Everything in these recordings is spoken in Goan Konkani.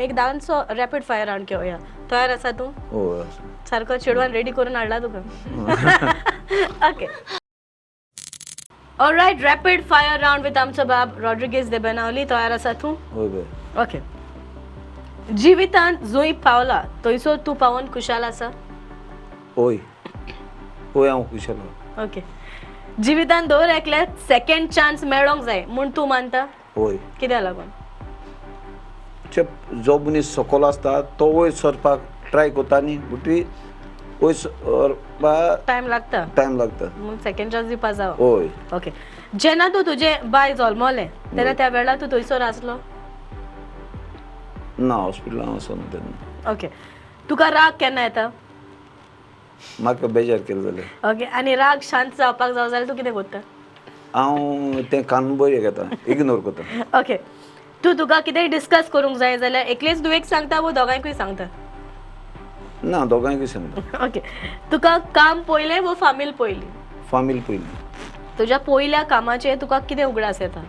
एक धांचो रॅपीड फायर राउंड घेवया. तयार आसा तूं? हय. सारको चेडवान रेडी करून हाडला तुका. Okay, alright, rapid fire round with आमचो बाब रॉड्रिगेज दे बेनावली. तयार आसा तूं? हय बाय. ओके, जिवितांत जंय पावला थंयसर तूं पावोन खुशाल आसा? हय हय, हांव खुशाल. ओके, जिवितांत दर एकल्याक सेकंड चान्स मेळोंक जाय म्हूण तूं मानता? हय. कित्याक लागून? जो मनीस सकयल आसता तो वयर सरपाक ट्राय करता न्ही, म्हणटकीर वयर सरपाक टायम लागता. टायम लागता, म्हणून सेकंड चान्स दिवपा जावो. हय. ओके, जेन्ना तूं तुजें बाय जल्मलें तेन्ना त्या वेळार तूं थंयसर आसलो? ना, हॉस्पिटलान वचना तेन्ना. ओके, तुका राग केन्ना येता? म्हाका बेजार केलें जाल्यार. ओके, आनी राग शांत जावपाक जावो जाल्यार तूं कितें करता? हांव तें कान बरें घेता, इग्नोर करता. ओके, तूं तुका कितेंय डिस्कस करूंक जाय जाल्यार एकलेच धुवेक सांगता वो दोगांयकूय सांगता? ना, दोगांयकूय सांगता. ओके, तुका काम पयलें वो फामील पयली? फामील पयली. तुज्या पयल्या कामाचेर तुका कितें उगडास येता?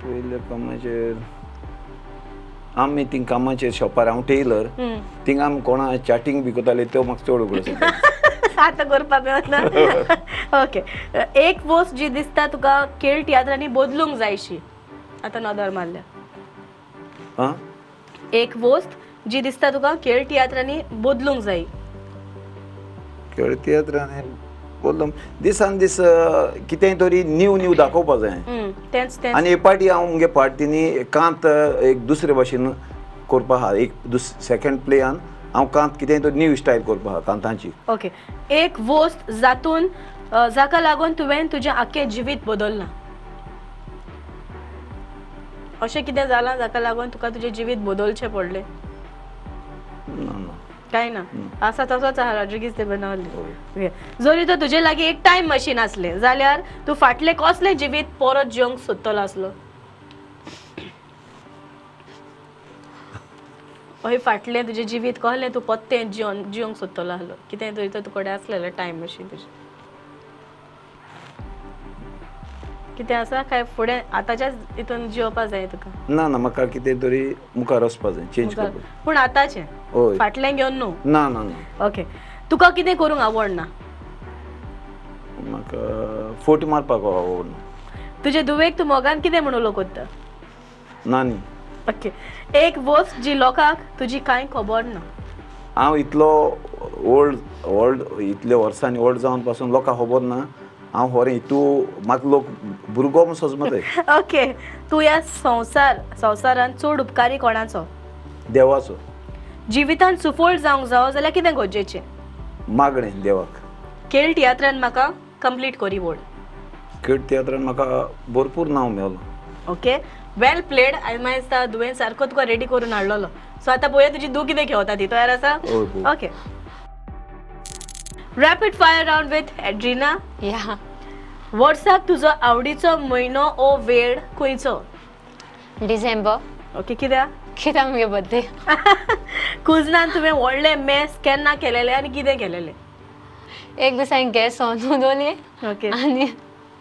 पयल्या कामाचेर आमी थिंग कामाचेर शॉपार, हांव टेलर, थिंग आमी कोणा चॅटींग बी करताले, त्यो म्हाका चड उगडास येता. आतां करपाक मेळना. ओके, एक वस्त जी दिसता तुका खेळ तियात्रांनी बदलूंक जायशी आतां नदर मारल्या? आं, एक वस्त जी दिसता तुका खेळ तियात्रांनी बदलूंक जाय? खेळ तियात्रांनी बदलूंक दिसान दीस कितेंय तरी न्यू न्यू दाखोवपा जाय. तेंच तेंच. आनी एक पाटी हांव मुगे पार्टीनी कांत एक दुसरे भाशेन करपा आहा, एक सेकंड प्लेयान हांव कांत कितेंय तरी न्यू स्टायल करपा आहा कांतांची. ओके, एक वस्त जातून जाका लागून तुवें तुजें आख्खें जिवीत बदललां, अशें कितें जालां जाका लागून तुका तुजें जिवीत बदलचें पडलें? ना ना, कांय ना, आसा तसोच आहा रॉड्रिगीज दे बेनावली. जरी तर तुजे लागीं एक टायम मशीन आसलें जाल्यार तूं फाटलें कसलें जिवीत परत जिवंक सोदतलो आसलो? हय, फाटलें तुजें जिवीत कहलें तूं परतें जिवन जिवंक सोदतलो आसलो? कितें तरी तर तुकडे आसलेलें टायम मशीन तुजें कितें आसा काय फुडें आतांच्याच हितून जिवपा जाय तुका? ना ना, म्हाका कितें तरी मुखार वचपा जाय, चेंज करपाक. पूण आतांचें? हय. फाटलें घेवन न्हू? ना ना ना. ओके, तुका कितें करूंक आवडना? म्हाका फोटी मारपाक आवडना. तुजे धुवेक तूं मोगान कितें म्हणून उलो करता? नानी. ओके, एक वस्त जी लोकांक तुजी कांय खबर ना? हांव इतलो ओल्ड ओल्ड इतल्या वर्सांनी ओल्ड जावन पासून लोकांक खबर ना हांव खरें तूं म्हाका लोक भुरगो म्हूण सजमताय. ओके, तूं ह्या संवसारांत चड उपकारी कोणाचो? देवाचो. जिवितांत सुफळ जावंक जावो जाल्यार कितें गरजेचें? मागणें देवाक. खेळ तियात्रान म्हाका कंप्लीट करी वोड. खेळ तियात्रान म्हाका भरपूर नांव मेळ्ळो. ओके, वेल प्लेड. आनी मागीर दिसता धुवेन सारको तुका रेडी करून हाडलेलो. सो आतां पळोवया तुजी धूव कितें खेळता ती. तयार आसा? Okay, rapid fire round with Adrina. या. वर्साक तुजो आवडीचो म्हयनो ओ वेळ खंयचो? डिसेंबर. ओके, कित्याक? कित्याक मुगे बर्थडे. कुजनान तुवें व्हडलें मेस केन्ना केलेलें आनी कितें केलेलें? एक दीस हांवें गॅस ऑन दवरली. ओके. आनी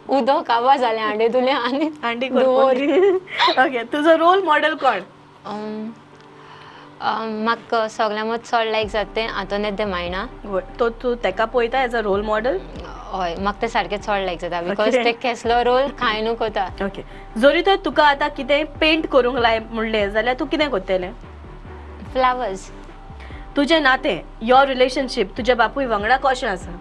उदक काबार जालें हांडे धुलें आनी हांडी. ओके, तुजो रोल मॉडेल कोण? म्हाका सगळ्यां मदीं चड लायक जाता तें आंतोनेत दे मायणा. तो तूं तेका पळयता एज अ रोल मॉडेल? हय, म्हाका तें सारकें चड लायक जाता because ते केसलो रोल कांय न्हू करता. ओके, जरी तर तुका आतां कितेंय पेंट करूंक लाय म्हणलें जाल्यार तूं कितें करतलें? फ्लावर्स. तुजें नातें, your relationship तुज्या बापूय वांगडा कशें आसा?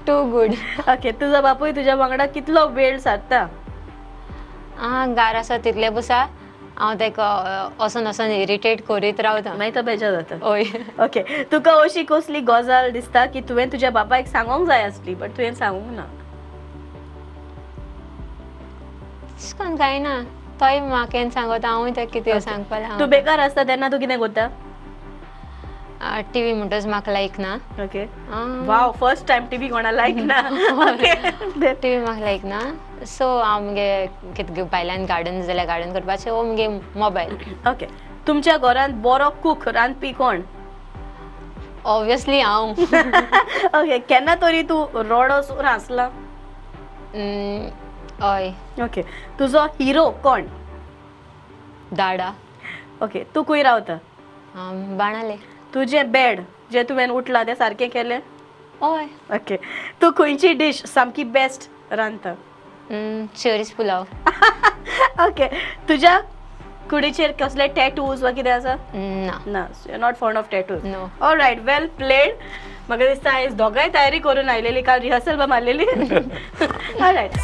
Too good. Okay, तुजो बापूय तुज्या वांगडा कितलो वेळ सारता? आं, घार आसा तितले बसा हांव तेका वचोन वचोन इरिटेट करीत रावता, मागीर तो बेजार जाता. हय. ओके, तुका अशी कसली गजाल दिसता की तुवें तुज्या बापायक सांगोंक जाय आसली बट तुवें सांगूंक ना? तशें करून कांय ना, तोय म्हाका केन्ना सांगता, हांवूय तेका कितें सांगपाक. तूं बेकार आसता तेन्ना तूं कितें करता? टिवी म्हणटच म्हाका लायक ना. Okay, wow, first time TV कोणा लायक ना. टिवी म्हाका लायक ना, सो हांव मुगे कितें भायल्यान गार्डन जाल्यार गार्डन करपाचें वो मुगे मोबायल. ओके, तुमच्या घरांत बरो कूक रांदपी कोण? ऑब्वियसली हांव. ओके, केन्ना तरी तूं रडो सो हांसला? हय. ओके, तुजो हिरो कोण? दाडा. ओके, तूं खंय रावता? बाणाले. तुजें बेड जें तुवें उठलां तें सारकें केलें? हय. ओके, तूं खंयची डीश सामकी बेस्ट रांदता? चेरीज पुलाव. ओके, तुज्या कुडीचेर कसले टॅटूज वा कितें आसा? ना. ना, you not fond of tattoos? No. All right, well played. म्हाका दिसता आयज दोगांय तयारी करून आयलेली, काल रिहर्सल बा मारलेली. All right.